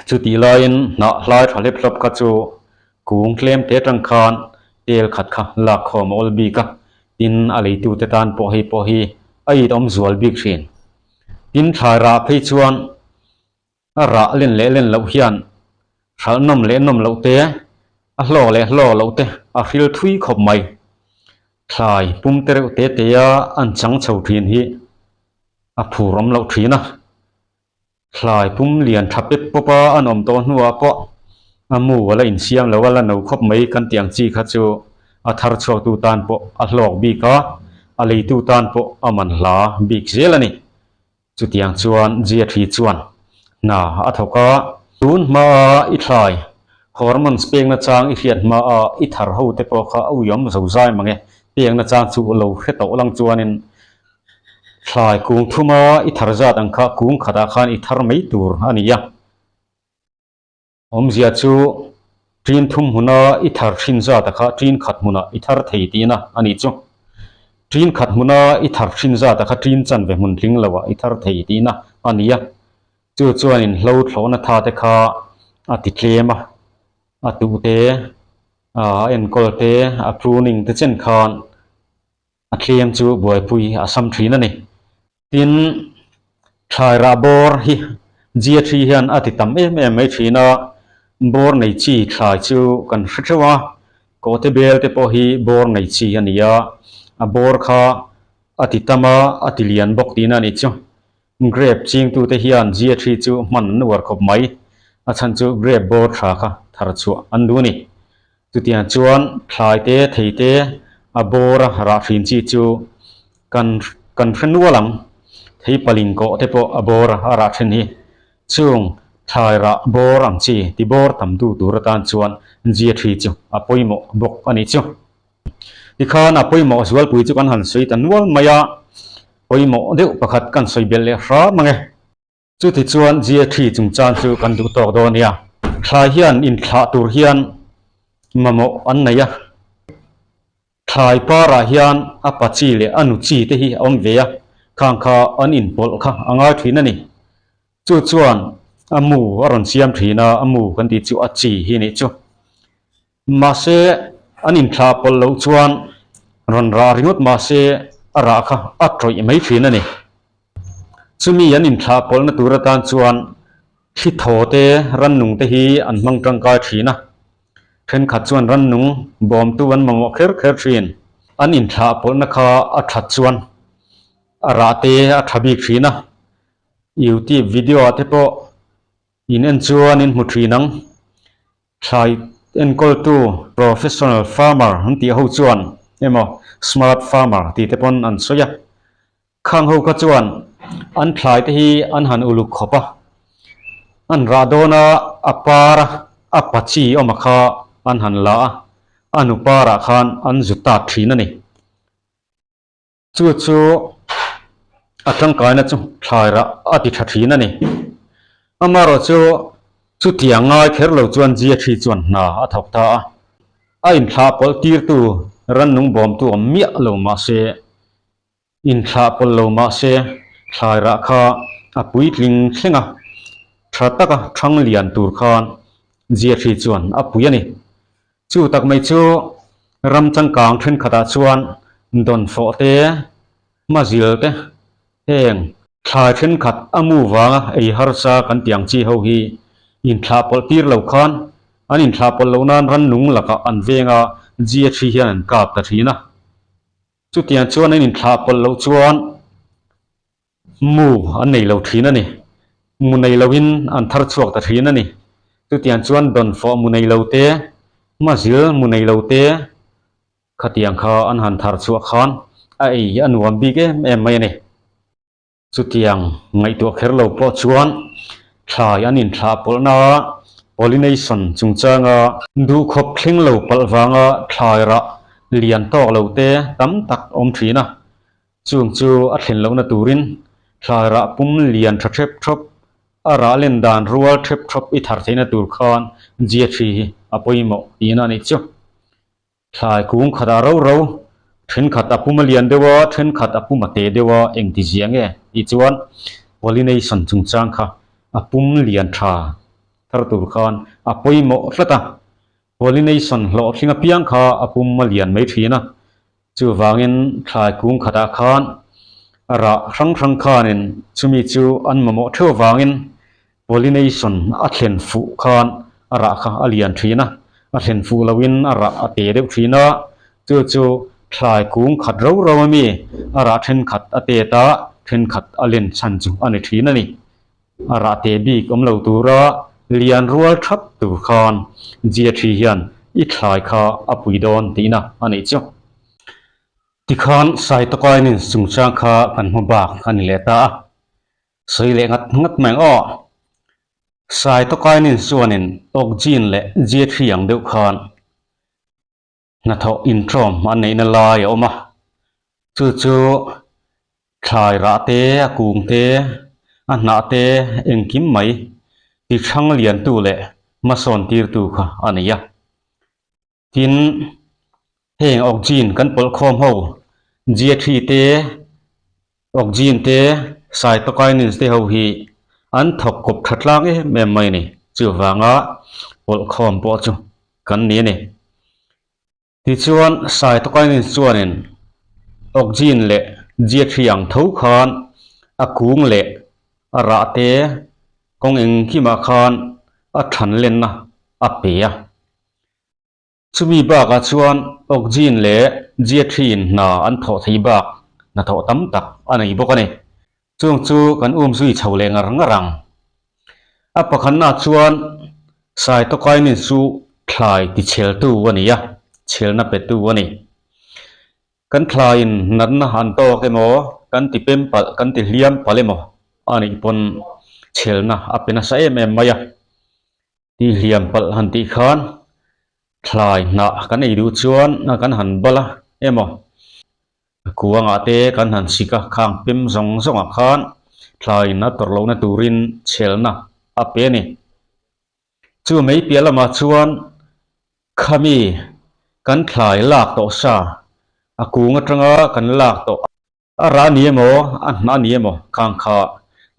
Chutih laiin hnah hlai tha hlep hlawp kha chu kung tlem te atang khan tel khat kha lak khawm a awl bik a, tin a leitute tan pawh hei pawh hi a it awm zual bik thin. Tin thlai rah phei chuan a rah len leh len loh hian hralh nawm leh nawm loh te, a hlawk leh hlawk loh te a hril thui khawp mai. Thlai pum te reuh te te a an chang chho thin hi a phur awm loh thin a. Thlai pum lian tha pep pawp a an awm tawh hnuah pawh a mu a la insiam lo a, la no khawp mai kan tih ang chi kha chu a thar chhuaktu tan pawh a hlawk bik a, a leitu tan pawh a man hla bik zel a ni. Chutiang chuan Jia Thi chuan hna a thawk a. Tun hmaa i thlai hormones pekna chang i hriat hmaa i thar ho te pawh kha a uiawm zo zai mang e, pekna chang chu lo hre tawh lang chuanin Thlai kung thuma i thar zat ang kha kung khatah khan i thar mai tur a ni a. Awmzia chu ṭin thum hmuna i thar ṭhin zata kha ṭin khat hmunah i thar thei tihna a nih chu. Ṭin khat hmuna i thar ṭhin zata kha ṭin chanve hmun tling loah i thar thei tihna a ni a. Chu chuanin hlo thlawhna tha te kha a ti tlem a, a tuh te, a enkawl te, a pruning te chen khan A thlem chu buaipui a sam thin a ni. Tin, thlai rah bawr hi Jia thi hian a ti tam em em mai thin a, bawr nei chi thlai chu kan hre theuh a, kawhte bel te pawh hi bawr nei chi a ni a, a bawr kha a ti tam a, a ti lian bawk tihna a nih chu. Grape chingtute hian Jia thi chu hman an uar khawp mai, a chhan chu grape bawr tha kha thar chhuah an duh a ni. Chutiang chuan thlai te, thei te, a bawr a rah hrin chi chu kan kan hre nual ang. Thei paling kawh te pawh a bawr a rah then hi. Chung thlai rah bawr ang chi ti bawr tam du tur atan chuan Jia thi chu a pawimawh bawk a nih chu. Tikhan a pawimawh zualpui chu kan han sawi ta nual mai a, pawimawh deuh pakhat kan sawi belh leh hram ang e. Chuti chuan GAT chungchang chu kan duh tawk dawn nia. Thlai hian inthlah tur hian mamawh an nei a. Thlai parah hian a pa chi leh a nu chi te hi a awm ve a, khang kha an inpawlh kha a ngai thin a ni. Chu chuan A mu a rawn siam thin a, a mu kan tih chu a chi hi nih chu. Mahse, an inthlah pawlh loh chuan rawn rah ringawt mahse a rah kha a tawih mai thin a ni. Chumi an inthlah pawlhna tur atan chuan thli thaw te, rannung te hi an hmang tangkai thin a. Thenkhat chuan rannung bawmtu an mamawh kher kher thin. An inthlah pawlhna kha a that chuan a rah te a tha bik thin a. Youtube video ah te pawh in en chuan in hmu thin ang. Thlai enkawltu professional farmer an tih ho chuan emaw smart farmer tih te pawn an sawi a. Khang ho kha chuan an thlai te hi an han uluk khawp a, an rah dawn a, a par a, a pa chi awm a kha an han la a, a nu parah khan an zu tat thin a ni. Chu chu a tangkaina chu thlai rah a ti tha thin a ni. Amaherawhchu chutiang ngai kher lo chuan Jia Thi chuan hna a thawk ta a. A inthlah pawlh tirtu rannung bawmtu awm miah lo mah se, inthlah pawlh lo mah se thlai rah kha a puitling thleng a, tha taka thang lian tur khan Jia Thi chuan a pui a ni. Chu tak mai chu ram changkang thenkhatah chuan dawnfawh te, hmazil te, heng thlai thenkhat a mu vanga ei harsa kan tih ang chi ho hi inthlah pawlh tir lo khan an inthlah pawlh loh nan rannung lakah an venga GHC hian an kap ta thin a. Chutiang chuan an inthlah pawlh loh chuan Mu an nei lo thin a ni. Mu nei loin an thar chhuak ta thin a ni. Chutiang chuan dawnfawh mu nei lo te, hmazil mu nei lo te khatiang kha an han thar chhuah khan a ei a nuam bik em em mai a ni. Chutiang ngaihtuah kher lo pawh chuan thlai an inthlah pawlhna pollination chungchanga duhkhawp thleng lo palh vanga thlai rah lian tawk lo te tam tak awm thin a. Chung chu a thlen lohna turin thlai rah pum lian tha thep thawp, a rah len dan rual thep thawp i thar theihna tur khan GHC hi a pawimawh tihna a nih chu. Thlai kung khatah ro ro, thenkhat a pum a lian deuh a, thenkhat a pum a te deuh a, engti zia nge tih chuan pollination chungchang kha a pum lian tha thar tur khan a pawimawh tlat a. Pollination hlawhtling apiang kha a pum a lian mai thin a, chuvangin thlai kung khatah khan rah hrang hrang khanin chumi chu an mamawh theuh avangin pollination a thlen fuh khan a rah kha a lian thin a, a thlen fuh lohin a rah a te deuh thin a, chu chu thlai kung khat ro ro ami a rah thenkhat a tet a, thenkhat a len chhan chu a ni thin a ni. A rah te bik awm lo tura lian rual thap tur khan Jia Thi hian i thlai kha a pui dawn tihna a nih chu. Tikhan Saitawkainin chungchang kha kan hmu bak a ni leh ta a, sawi leh ngat ngat mai ang aw. Saitawkainin chuanin Okjin leh Jia Thi ang deuh khan Hnathawh intawm an neihna lai a awm a, chu chu thlai rah te, a kung te, a hnah te engkim mai ti hrang liantu leh hmasawn tirtu kha a ni a. Tin, heng Oxygen kan pawlh khawm ho, G3 te, Oxygen te, Cytokinins te ho hi an thawk kawp tha tlang em em mai a ni. Chuvanga pawlh khawm pawh chu kan ni a ni. Tichuan, cytokinins chuanin oxygen leh G3 ang tho khan a kung leh a rah te kawng engkimah khan a than lenna a pe a. Chumi bakah chuan oxygen leh G3 in hna an thawh thei bak hnathawh tam tak a nei bawk a ni. Chung chu kan um zui chho leh ngar ngar ang. A pakhatnaah chuan cytokinin chu thlai tichheltu a ni a, chhelna petu a ni. Kan thlaiin natna an tawk emaw, kan ti pem palh, kan ti hliam palh emaw a nih pawn chhelna a pe nasa em em mai a. Ti hliam palh han tih khan thlai hnah kan ei duh chuan kan han bal a emaw kuangah te kan han sik a, khang pem zawng zawngah khan thlaiin a tawrh lohna turin chhelna a pe a ni. Chu mei piah lamah chuan khami kan thlai lak tawh sa a kung atanga kan lak tawh A rah ni emaw, a hnah ni emaw khang kha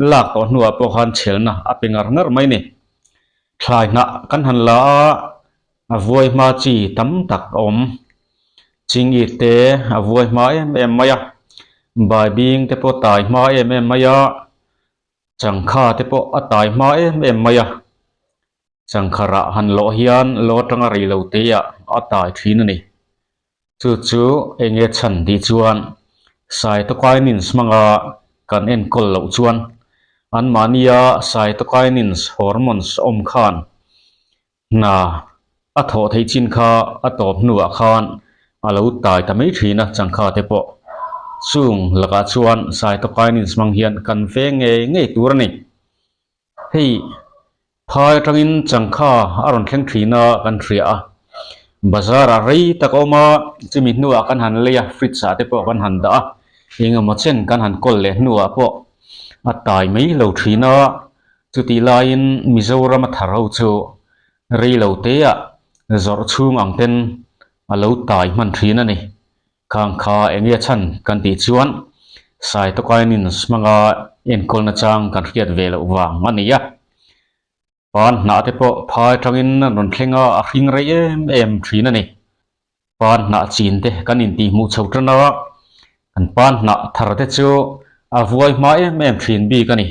Lak tawh hnuah pawh khan chhelna a pe ngar ngar mai ni. Thlai hnah kan han la a, a vuai hma chi tam tak a awm. Chingit te a vuai hma em em mai a, baibing te pawh tai hma em em mai a, changkha te pawh a tai hma em em mai a. Changkha rah han lawh hian law atanga rei lo te ah a tai thin a ni. Chu chu eng nge chhan tih chuan cytokinins hmanga kan enkawl loh chuan anmahnia cytokinins hormones awm khan hna a thawh theih chin kha a tawp hnuah khan a lo tai ta mai thin a changkha te pawh. Chung lakah chuan cytokinins hmang hian kan veng ngei ngei tur a ni. Hei phai atangin changkha a rawn thleng thin a kan hria a, bazar ah rei tak a awm a, chumi hnuah kan han lei a, fridge ah te pawh kan han dah a, engemaw chen kan han kawl leh hnuah pawh a tai mai lo thin a, chutih laiin Mizoram a thar ho chu rei lo te ah zawrh chhung ang ten a lo tai hman thin a ni. Khang kha eng nge chhan kan tih chuan cytokinins hmanga enkawl nachang kan hriat ve loh vang a ni a. Pan hnah te pawh phai atangin an rawn thleng a, a hring rei em em thin a ni. Pan hnah chin te kan intihhmuh chho tan a, kan pan hnah thar te chu a vuai hma em em thin bik a ni.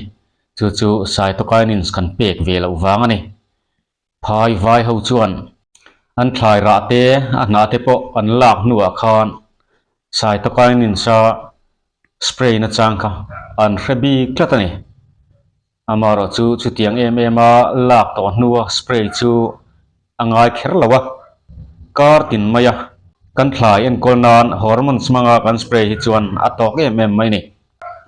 Chu chu cytokinins kan pek ve loh vang a ni. Phai vai ho chuan an thlai rah te a hnah te pawh an lak hnuah khan cytokinins a spray nachang kha an hre bik tlat a ni. Amaherawh chu chutiang em em a lak tawh hnua spray chu a ngai kher lo a, kar tin mai a kan thlai enkawl nan hormones hmanga kan spray hi chuan a tawk em em mai a ni.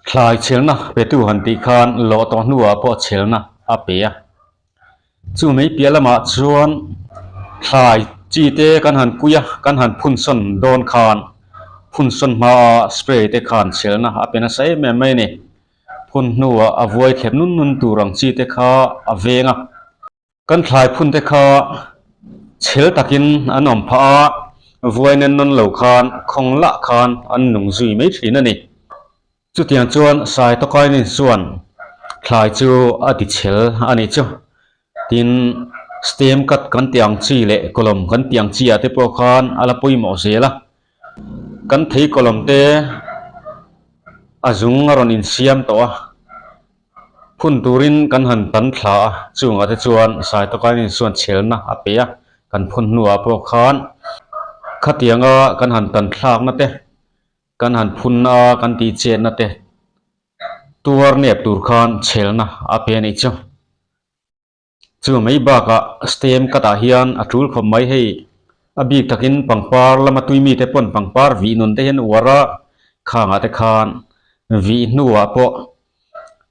Thlai chhelna petu han tih khan lawh tawh hnuah pawh chhelna a pe a. Chu mai piah lamah chuan thlai chi te kan han pui a, kan han phun sawn dawn khan phun sawn hmaa spray te khan chhelna a pe nasa em em mai a ni. Phun hnuah a vuai thlep nun nun tur ang chi te kha a veng a. Kan thlai phun te kha chhel takin an awm phah a, vuai nen nawn lo khan khawng lah khan an nung zui mai thin a ni. Chutiang chuan Cytokinins chuan thlai chu a ti chhel a nih chu. Tin, stem cut kan tih ang chi leh kawlawm kan tih ang chi ah te pawh khan a la pawimawh zel a. Kan thei kawlawm te a zung a rawn insiam tawh a, phun turin kan han tan thla a, chungah te chuan Cytokinins chuan chhelna a pe a, kan phun hnuah pawh khan khatianga kan han tan thlakna te Kan han phunna a kan tih chetna te tuar nep tur khan chhelna a pe a nih chu. Chu mai bakah stem cut ah hian a tul khawp mai hei a bik takin pangpar lama tui mite pawn pangpar vih nun te hian uar a, khangah te khan vih hnuah pawh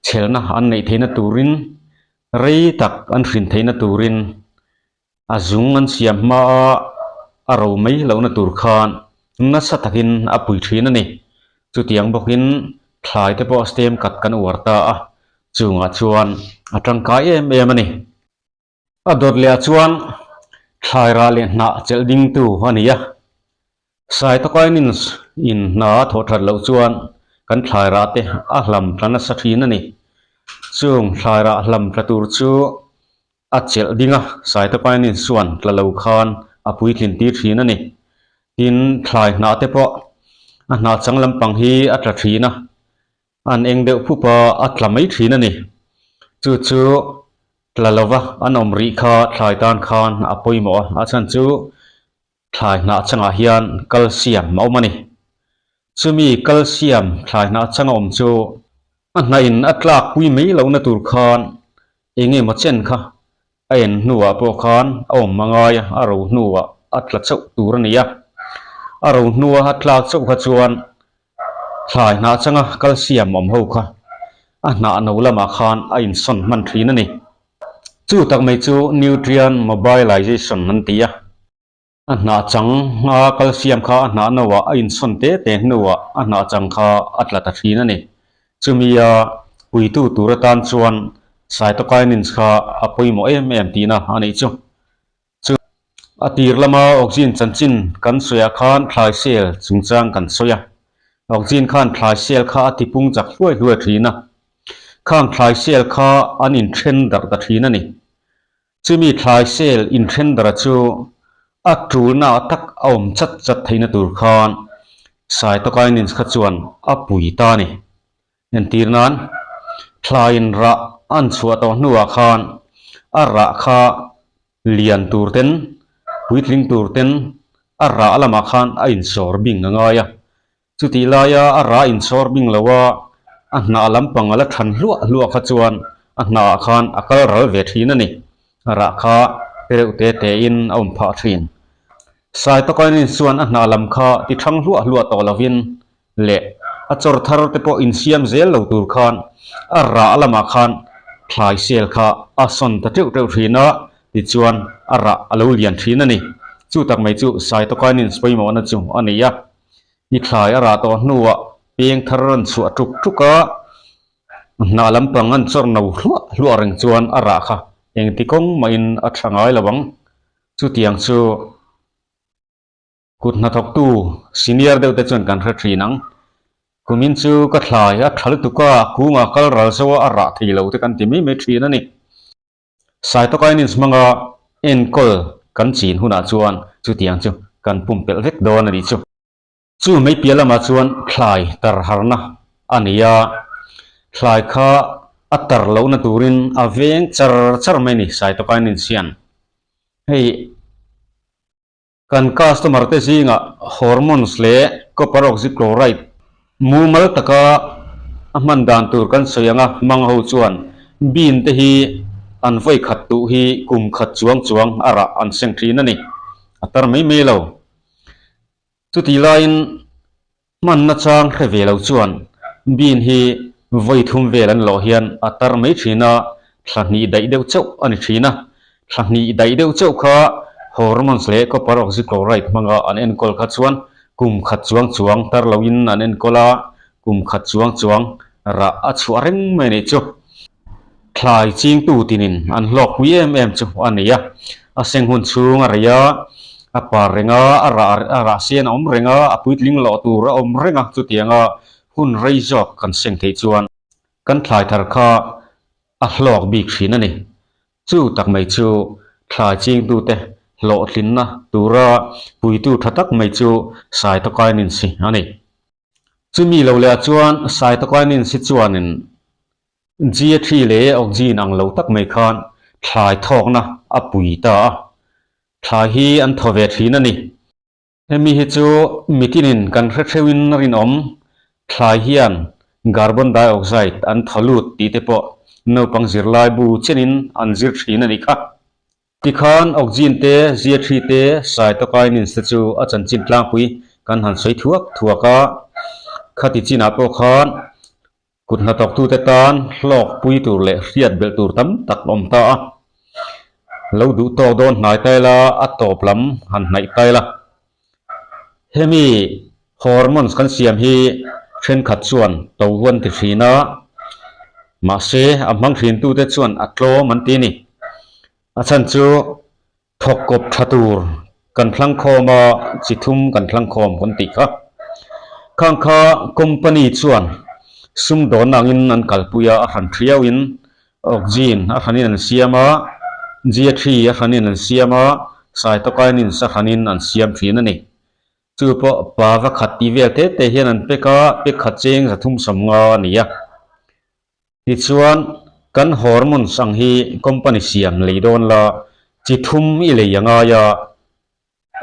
chhelna an neih theihna turin rei tak an hrin theihna turin A zung an siam hma a, a ro mai lohna tur khan nasa takin a pui thin a ni. Chutiang bawkin thlai te pawh stem cut kan uar ta a, chungah chuan a tangkai em em a ni. A dawt leh ah chuan thlai rah leh hnah chelh dingtu a ni a, Cytokinins in hna a thawh that loh chuan kan thlai rah te a hlam tla nasa thin a ni. Chung thlai rah hlam tla tur chu A chelh ding a, Cytokinins chuan tla lo khan a puitlin tir thin a ni. Tin, thlai hnah te pawh a hnah chang lampang hi a tla thin a, an eng deuh phup a, a tla mai thin a ni. Chu chu tla lova an awm rih kha thlai tan khan a pawimawh a, a chhan chu thlai hnah changah hian calcium a awm a ni. Chumi calcium thlai hnah changa awm chu a hnahin a tlak pui mai lohna tur khan eng emaw chen kha a en hnuah pawh khan a awm a ngai a, a ro hnuah a tla chauh tur a ni a. A ro hnua a tlak chauh kha chuan thlai hnah changa calcium awm ho kha a hnah no lamah khan a insawn hman thin a ni. Chu tak mai chu nutrient mobilization an ti a. A hnah chang a calcium kha a hnah no ah a insawn te te hnuah a hnah chang kha a tla ta thin a ni. Chumi a puitu tur atan chuan cytokinins kha a pawimawh em em tihna a nih chu. Chu a tir lama oxygen chanchin kan sawiah khan thlai cell chungchang kan sawi a. Oxygen khan thlai cell kha a tipung chak hluai hluai thin a. Khang thlai cell kha an inthen darh ta thin a ni. Chumi thlai cell inthen darh chu a tulna tak a awm chat chat theihna tur khan cytokinins kha chuan a pui ta a ni. Entir nan, thlaiin rah an chhuah tawh hnuah khan a rah kha lian tur ten, puitling tur ten a rah lamah khan a insawr bing a ngai a. Chutih laia a rah insawr bing lo a, a hnah lampang a la than hluah hluah kha chuan a hnahah khan a kal ral ve thin a ni. A rah kha tereuh te tein a awm phah thin. Cytokinins chuan a hnah lam kha ti thang hluah hluah tawh lovin leh a chawr thar te pawh insiam zel lo tur khan a rah lamah khan thlai sel kha a sawn ta teuh teuh thin a, tichuan a rah a lo lian thin a ni. Chu tak mai chu cytokinins pawimawhna chu a ni a. I thlai a rah tawh hnuah peng thar an chhuah tuk tuk a, hnah lampang an chawr no hluah hluah reng chuan a rah kha engti kawng mahin a tha ngai lo ang. Chutiang chu Kut hnathawktu senior deuh te chuan kan hre thin ang. Kumin chu ka thlai a tha lutuk a, kungah kal ral zo a, a rah thei lo te kan ti mai mai thin a ni. Cytokinins hmanga enkawl kan chin hunah chuan chutiang chu kan pumpelh vek dawn a nih chu. Chu mai piah lamah chuan thlai tar harna a ni a, thlai kha a tar lohna turin a veng char char mai a ni cytokinins hian. Hei. Kan customer te zingah hormones leh copper oxychloride mumal taka a hman dan tur kan sawi ang a, hmang ho chuan bean te hi an vawi khat tuh hi kum khat chuang chuang a rah an seng thin a ni. A tar mai mai lo. Chutih laiin hman nachang hre ve lo chuan bean hi vawi thum vel an lawh hian a tar mai thin a, thla hnih daih deuh chauh a ni thin a. Thla hnih daih deuh chauh kha hormones leh copper oxychloride hmanga an enkawl kha chuan kum khat chuang chuang tar loin an enkawl a, kum khat chuang chuang rah a chhuah reng mai a nih chu. Thlai chingtu tinin an hlawkpui em em chu a ni a, a seng hun chhung a rei a, a par reng a, a rah a rah sian a awm reng a, a puitling loh tur a awm reng a, chutianga hun rei zawk kan seng theih chuan kan thlai thar kha a hlawk bik thin a ni. Chu tak mai chu thlai chingtute hlawhtlinna tura puitu tha tak mai chu Cytokinins hi a ni. Chumi lo leh ah chuan cytokinins hi chuanin GA3 leh auxin ang lo tak mai khan thlai thawkna a pui ta a, thlai hi an thaw ve thin a ni. Hemi hi chu mitinin kan hre theuhin rinawm, thlai hian carbon dioxide an thaw lut tih te pawh naupang zirlai bu chenin an zir thin a nih kha. Tikhan auxin te, GA3 te, cytokinins te chu a chanchin tlangpui kan han sawi thuak thuak a. Khati chinah pawh khan kut hnathawktute tan hlawk pui tur leh hriat belh tur tam tak awm ta a. Lo duh tawk dawn hnai tai la, a tawp lam han hnaih tai la. Hemi hormones kan siam hi thenkhat chuan to an ti thin a, mahse a hmang thintute chuan a tlawm an ti a ni. A chhan chu thawk kawp tha tur kan thlang khawm a, chi thum kan thlang khawm kan tih kha. Khang kha company chuan sumdawnna angin an kalpui a, a hran thiauin Auxin a hranin an siam a, GA3 a hranin an siam a, cytokinins a hranin an siam thin a ni. Chu pawh pa va khat tih vel te te hian an pek a, pek khat cheng 350 a ni a. Tichuan, kan hormones ang hi company siam lei dawn la, chi thum i lei a ngai a,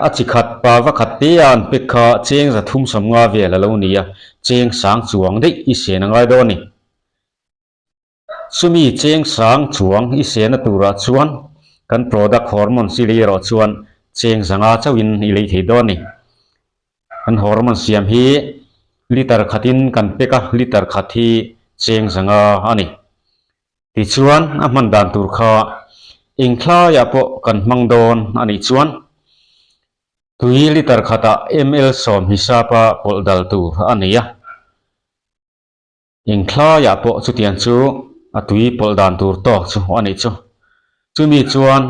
A chi khat pa va khat te a an pek kha cheng 350 vel a lo ni a, cheng sang chuang daih i sen a ngai dawn a ni. Chumi cheng sang chuang i sehna turah chuan kan product hormones i lei erawh chuan cheng zanga chauhin i lei thei dawn a ni. Kan hormone siam hi liter khatin kan pek a, liter khat hi cheng zanga a ni. Tichuan a hman dan tur kha engthlaiah pawh kan hmang dawn a nih chuan tui liter khatah ml sawm hisapa pawlh dal tur a ni a. Engthlaiah pawh chutiang chu a tui pawlh dan tur tawk chu a nih chu. Chumi chuan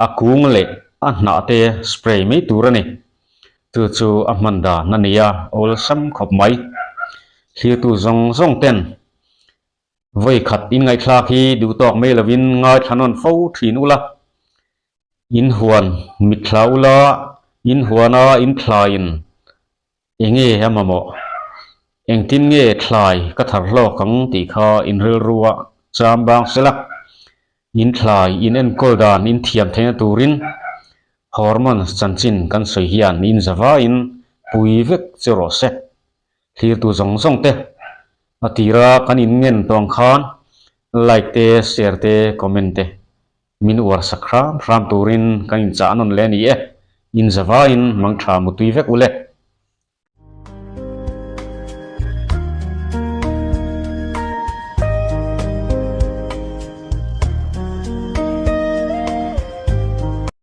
a kung leh a hnah te spray mai tur a ni. Chu chu a hman dan a ni a, awlsam khawp mai. Thlirtu zawng zawng ten. Vawi khat in ngaihthlak hi duh tawk mai lovin ngaithla nawn fo thin ula. In huan mitthla ula, in huana in thlaiin enge a mamawh? Engtin nge thlai ka thar hlawk ang tih kha in rilru a cham bang sela. In thlai in enkawl dan in thiam theihna turin hormones chanchin kan sawi hian in zavaiin pui vek chu rawh se. Thlirtu zawng zawng te a tira kan in ngen tawng khan like te share te comment te min uar sak hram hram turin kan in chah nawn leh a ni e. In zavaiin mangtha mutui vek ule.